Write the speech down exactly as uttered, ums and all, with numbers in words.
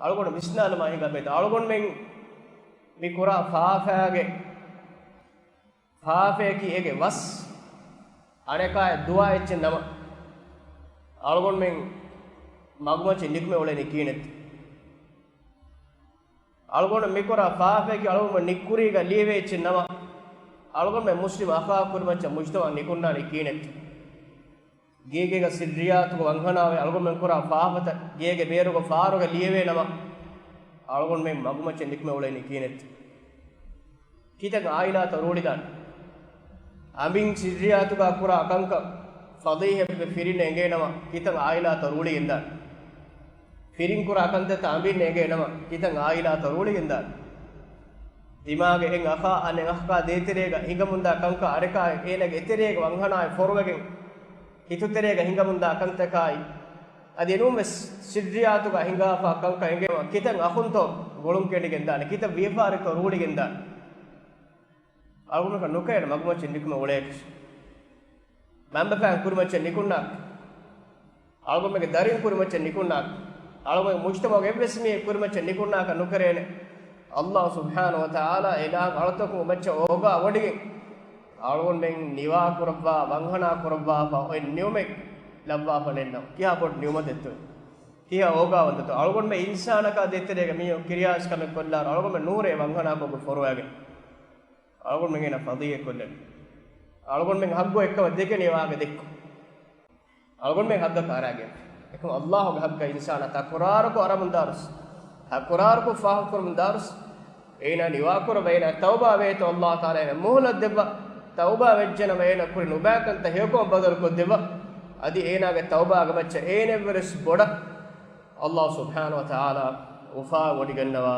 އަޅުގަނޑު ވިސްނާލުމާ ހިނގާ ބެހޭ، އަޅުގަނޑުމެން މި ކުރާ ފާފައިގެ ފާފަޔަކީ އޭގެ ވަސް އަނެކާއަށް ދުވާ އެއްޗެއް ނަމަ، އަޅުގަނޑުމެން މަގުމައްޗަށް ނިކުމެ އުޅެނީ ކިހިނެއްތަ؟ އަޅުގަނޑު މިކުރާ ފާފަޔަކީ އަޅުގަނޑު ނިއްކުރީގަ ލިޔެވޭ އެއްޗެއް ނަމަ، އަޅުގަނޑުމެން މުސްލިމް އަޚާ ކުރިމައްޗަށް މުޖްތަމަޢަށް ނިކުންނާނީ ކިހިނެއްތަ؟ ގޭގޭގަ ސިއްރިއްޔާތުގަ ވަންހަނާވެ އަޅުގަނޑުމެން ކުރާ ފާފަތައް ގޭގެ ބޭރުގަ ފާރުގަ ލިޔެވޭ ނަމަ، އަޅުގަނޑުމެން މަގުމައްޗަށް ނިކުމެ އުޅެނީ ކިހިނެއްތަ؟ ކިތަން އާއިލާތައް ރޫޅިދާނެ. އަނބިން ސިއްރިއްޔާތުގަ ކުރާ ކަންކަން ފަޟީޙަތްވެ ފިރިންނަށް އެނގޭ ނަމަ، ކިތަން އާއިލާތައް ރޫޅިގެންދާނެ. ފިރިން ކުރާ ކަންތައްތައް އަނބިންނަށް އެނގޭ ނަމަ، ކިތަން އާއިލާތައް ރޫޅިގެންދާނެ. ތިމާގެ އެއް އަޚާ އަނެއް އަޚަކާ ދޭތެރޭގަ ހިނގަމުންދާ ކަންކަން އަނެކާ އޭނަގެ އެތެރޭގަ ވަންހަނާއެއް ފޮރުވެގެން، ހިތުތެރޭގަ ހިނގަމުންދާ ކަންތަކާއި، އަދި އެނޫންވެސް ސިއްރިއްޔާތުގަ ހިނގާފާ ކަންކަން އެނގޭމަ، ކިތަން އަޚުންތޯ ގުޅުން ކެނޑިގެންދާނެ، ކިތަން ވިޔަފާރިތޯ ރޫޅިގެންދާނެ. އަޅުގަނޑަކަށް ނުކެރޭނެ މަގުމައްޗަށް ނިކުމެ އުޅޭކަށް. މަންބަފައިން ކުރިމައްޗަށް ނިކުންނާކަށް. އަޅުގަނޑުމެންގެ ދަރިން ކުރިމައްޗަށް ނިކުންނާކަށް. އަޅުގަނޑުމެން މުޖްތަމަޢުގެ އެއްވެސް މީހެއް ކުރިމައްޗަށް ނިކުންނާކަށް ނުކެރޭނެ. ﷲ ސުބްޙާނަހޫ ވަތަޢާލާ އެ އިލާހު އަޅުތަކުން މައްޗަށް އޯގާވޮޑިގެން، އަޅުގަނޑުމެން ނިވާކުރައްވާ، ވަންހަނާ ކުރައްވާފަ އޮތް ނިޢުމަތް ލައްވާފަ ނެތްނަމަ، ކިހާ ބޮޑު ނިޢުމަތެއްތޯ؟ ކިހާ އޯގާވަންތަތޯ؟ އަޅުގަނޑުމެން އިންސާނަކާ ދޭތެރޭގަ މީހުން ކިރިޔާސް ކަމެއް ކޮށްލާއިރު، އަޅުގަނޑުމެން ނޫރޭ ވަންހަނާކޮށްގެން ފޮރުވައިގެން. އަޅުގަނޑުމެން އޭނާ ފަޟީޙަތް ކޮށްލެވޭ. އަޅުގަނޑުމެން ޙައްޤު އެއްކަމަށް ދެކެނީ ވާހަކަ ދެއްކުން. އަޅުގަނޑުމެން ޙައްޤަކަށް އަރާގެން. އެކަމަ ﷲގެ ޙައްޤަށް އިންސާނާ ތަކުރާރުކޮށް އަރަމުންދާރުސް، ތަކުރާރުކޮށް ފާހަގަކުރަމުންދާރުސް، އޭނާ ނިވާކުރައްވާ، އޭނާ ތައުބާވޭތޯ ﷲ ތަޢާލާ އޭނާ މުހުލަތް ދެއްވާ، ތައުބާ ވެއްޖެނަމަ އޭނާ ކުރި ނުބައިކަންތައް ހެޔޮކަމަށް ބަދަލުކޮށްދެއްވާ، އަދި އޭނާގެ ތައުބާގެ މައްޗަށް އޭނައަށްވުރެސް ބޮޑަށް ﷲ ސުބްޙާނަހޫ ވަތަޢާލާ އުފާވޮޑިގަންނަވާ.